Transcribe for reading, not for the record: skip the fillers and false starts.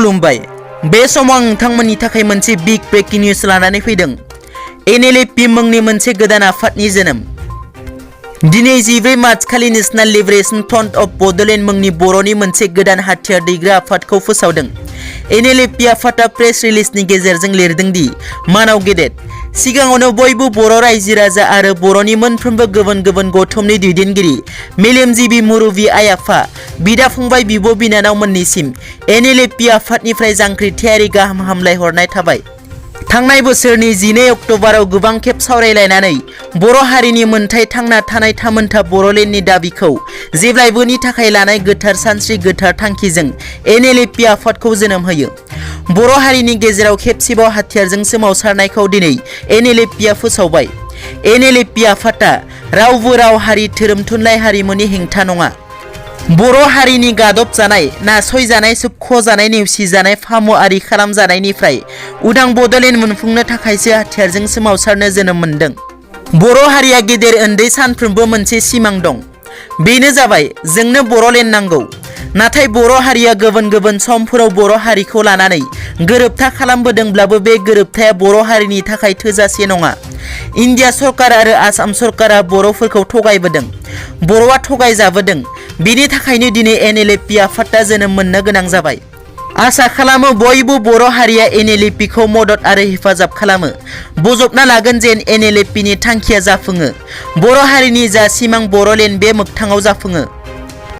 खुलुमबाय बे समाव नोंथांमोननि थाखाय मोनसे बिग ब्रेकिं निउज लानानै फैदों। NLFB मुंनि मोनसे गोदान आफादनि जोनोम। दिनै 14 मार्च खालि national liberation front of Bodoland मुंनि बर'नि मोनसे गोदान हाथियार दैग्रा आफादखौ फोसावदों। NLFB आफादा प्रेस रिलिजनि गेजेरजों लिरदों दि मानाव गेदेर सिगाङावनो बयबो बर' रायजो राजा आरो बर'नि मोनफ्रोमबो गुबुन गुबुन गौथुमनि दैदेनगिरि मेलेमजिबि मुरबि आइ आफा बिदा फंबाय बिब' बिनानाव मोननिसिम NLFB आफादनिफ्राय जांख्रिथायारि गाहाम हामलाय हरनाय थाबाय। थांनाय बोसोरनि 12 अक्ट'बराव गोबां खेब सावरायलायनानै बर' हारिनि मोनथाय थांना थानाय थामोनथा बर'लेण्डनि दाबिखौ जेब्लायबोनि थाखाय लानाय गोथार सानस्रि गोथार थांखिजों NLFB आफादखौ जोनोम होयो। बर' हारिनि गेजेराव खेबसेबाव हाथियारजों सोमावसारनायखौ दिनै NLFB आ फोसावबाय। NLFB आफादा रावबो राव हारि धोरोम थुनलाइ हारिमुनि हेंथा नङा। बर' हारिनि गादब जानाय नासयजानाय सोबख'जानाय नेवसिजानाय फामुआरि खालामजानायनिफ्राय उदां बड'लेण्ड मोनफुंनो थाखायसो हाथियारजों सोमावसारनो जोनोम मोनदों। बर' हारिया गेदेर उन्दै सानफ्रोमबो मोनसे सिमां दं, बेनो जाबाय जोंनो बर'लेण्ड नांगौ। नाथाय बर' हारिया गुबुन गुबुन समफोराव बर' हारिखौ लानानै गोरोबथा खालामबोदोंब्लाबो बे गोरोबथाया बर' हारिनि थाखाय थोजासे नङा। इन्डिया सरकार आरो आसाम सरकारा बर'फोरखौ थगायबोदों, बर'आ थगायजाबोदों। बेनि थाखायनो दिनै NLFB आफादा जोनोम मोननो गोनां जाबाय। आसा खालामो बयबो बर' हारिया NLFB खौ मदद आरो हेफाजाब खालामो। बजबना लागोन जेन NLFB नि थांखिया जाफुङो। बर' हारिनि जा सिमां बर'लेण्ड बे मोगथाङाव जाफुङो।